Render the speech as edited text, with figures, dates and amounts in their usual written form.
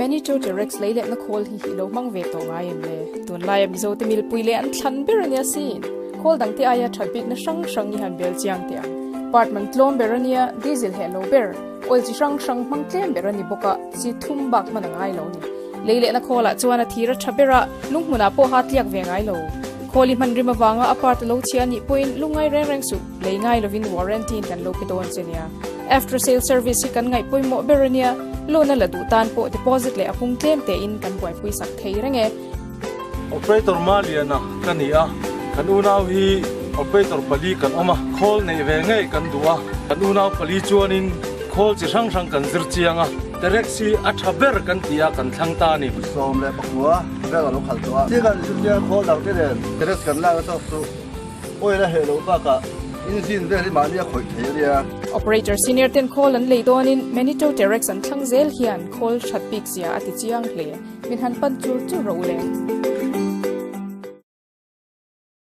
Manitou Terex lei lehna khawl hi hi lo hmang ve tawh ngai em le? Tunlaia Mizote milpui leh an thlan ber a nia sin. Khawl dangte aia that bikna hrang hrang i han bel chiang teh ang. Part man tlawm ber a nia, diesel heh lo ber, oil chi hrang hrang hmang tlem ber a ni bawk a, chi thum bak hman a ngai lo ni. Lei lehna khawlah chuan a thir a tha ber a, lunghmunah pawh ha tliak ve ngai lo. Khawl i hman rim avanga a part a lo chhia a nih pawhin lungngai reng reng suh, lei ngai lovin warranty in kan lo pe dawn che nia. After sale service hi kan ngaih pawimawh ber a nia, loan a la duh tan pawh deposit leh a pung tlem tein kan buaipui sak thei reng e. Operator Maliana ka ni a, kan unau hi operator pali kan awm a, khawl neih ve ngei kan duh a, kan unau pali chuanin khawl chi hrang hrang kan zir chiang a, Terex hi a tha ber kan ti a, kan thlang ta a ni. 19 vel a lo khalh tawh a, ti kan zir chiang khawl dang te nen Terex kan lak a chawk chu oil a heh loh bakah engine vel hi mahni a khawih thei a nia. Operator senior ten khawl an lei dawnin Manitou Terex an thlang zel hian khawl that bik zia a ti chiang hle. Min han pan chur chur rawh u le.